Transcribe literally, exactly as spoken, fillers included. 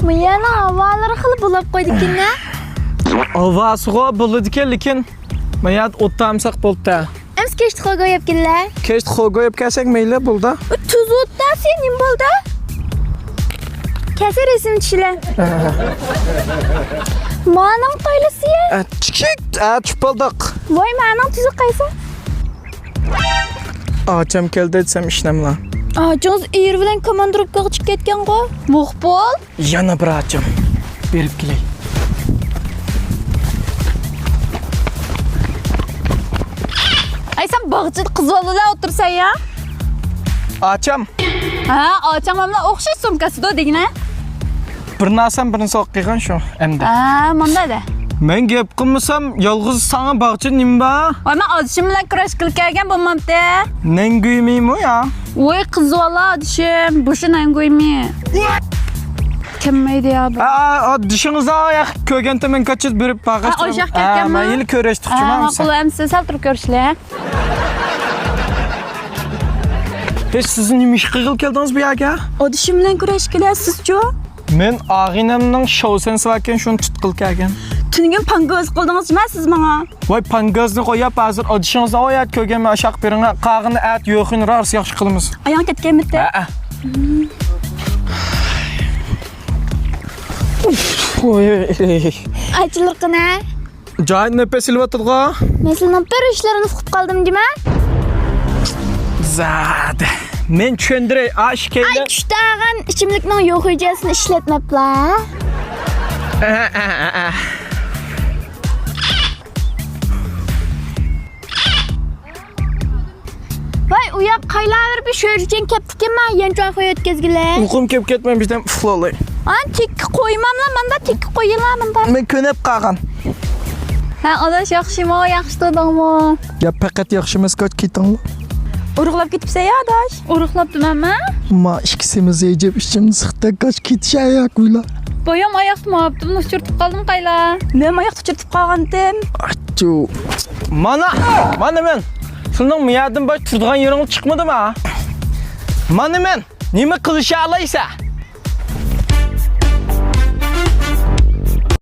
بۇ يەرنىڭ ھاۋالىرى خېلى بۇلاپ قويدىكەن-ە. ھاۋاسىغۇ بولىدىكەن، لېكىن مايات ئوتتامساق بولدى. ئەمسە كەچتە خوگو يەپ كېلىلە. كەچتە خوگو يەپ كەلسەك مەيلى، بولدى. تۇز ئوتتا سېنىڭ بولدى. كەلسە رەسىم چۈشىلە. مانىڭ قايلىسى يە؟ ئە، چىكىت، ئە، چۈشۈپ قالدۇق. ۋاي، مانىڭ تۈزى قايسى؟ ئاچام كەلدى دېسەم ئىشىنەملا؟ ئاچىڭىز ئېرى بىلەن كوماندىروپكىغا چىقىپ كەتكەنغۇ. مۇخبىر؟ يەنە بىر ئاچام. بېرىپ كېلەي. ئەي، سەن باغچىدا قىز بالىلار ئولتۇرسەن يا؟ ئاچام. ھە، ئاچاڭ مەن بىلەن ئوخشاش سومكىسىدۇ دېگىنە. بىر نەرسەم بىرنى سوق قىلغان شۇ ئەمدى. ھە، مۇنداق دە. مەن گەپ قىلمىسام، يالغۇز ساڭا باغچىدا نېمە بار؟ ۋاي، مەن ئادىشىم بىلەن كۈرەش قىلىپ كەلگەن بولمامتى. نەنگۈيمىمۇ يا؟ ۋاي، قىز بالا ئادىشىم، بۇشۇ نەنگۈيمى. كەلمەيدۇ يا بۇ. ئا، ئا، ئا، دىشىڭىزدا ئاياق كۆرگەنتە مەن كاچىز بېرىپ باغاش. ئا، ئوشاق كەتكەنمۇ؟ مەن يىل كۆرۈشتۇق، ھە، جۇما ماقۇل، ئەمسە سەل تۇرۇپ كۆرۈشلە. ھېي، سىز نېمە ئىش قىلغىلى كەلدىڭىز بۇ يەرگە؟ ئادىشىم بىلەن كۈرەشكىلى، سىزچۇ؟ مەن ئاغىنەمنىڭ شوۋسەنسى باركەن، شۇنى تۇتقىلى كەلگەن. تۈنۈگۈن پانگىۋېز قىلدىڭىزمۇ سىز ماڭا؟ ۋاي، پانگىۋېزنى قويۇپ، ھازىر ئادىشىڭىزنى ئاۋايات كۆرگەنمەن، ئاشاق بېرىڭە، قاغىنى ئەت يوخىنى رارس ياخشى قىلىمىز. ئاياڭ كەتكەنمىتى؟ ھەئە. ئاچىلىرقىنە. جايىدا نەپەس ئېلىۋاتىدىغۇ. مەسىلىنىڭ بىر ئىشلىرىنى ئۇقۇپ قالدىم دېمە. زادى. مەن چۈشەندۈرەي، ئاشۇ ئاي، كەينى. چۈشتە ئالغان ئىچىملىكنىڭ يوق ھۈجەيسىنى ئىشلەتمەپلا. ئە، ئە، ئە، ئە. ۋاي، ئۇياق قايلاۋېرىپ شۆرىچەن كەپتىكەنما، يەنچۇ ئاخۇ ئۆتكەزگىلى. ئۇيقۇم كەپ كەتمەن، بىردەم ئۇخلاۋالاي. ئان تىككە قويماملا، ماندا تىككە قويۇلا، ماندا. مەن كۆنۈپ قالغان. ھە، ئاداش، ياخشىمۇ، ياخشى تۇردۇڭمۇ؟ يا، پەقەت ياخشى ئەمەس، قاچ كېتىڭلار. ئۇرۇقلاپ كېتىپسەن يا، ئاداش؟ ئۇرۇقلاپتىمەنمۇ؟ ما ئىككىسىمىز ھېجىپ ئىچىمنى سىقتەك قاچ كېتىشە ياكۇيلا. بايام ئاياقتىمۇ ئاپتىمنى ئۇچۇرتۇپ قالدىم قايلا. نېمە ئاياقتا ئۇچۇرتۇپ قالغانتىم؟ ئاچچۇ. مانا، مانا مەن. سېنىڭ مىيادىن باش تۇرىدىغان يېرىڭ چىقمىدىما؟ مانا مەن. نېمە قىلىشالايسەن؟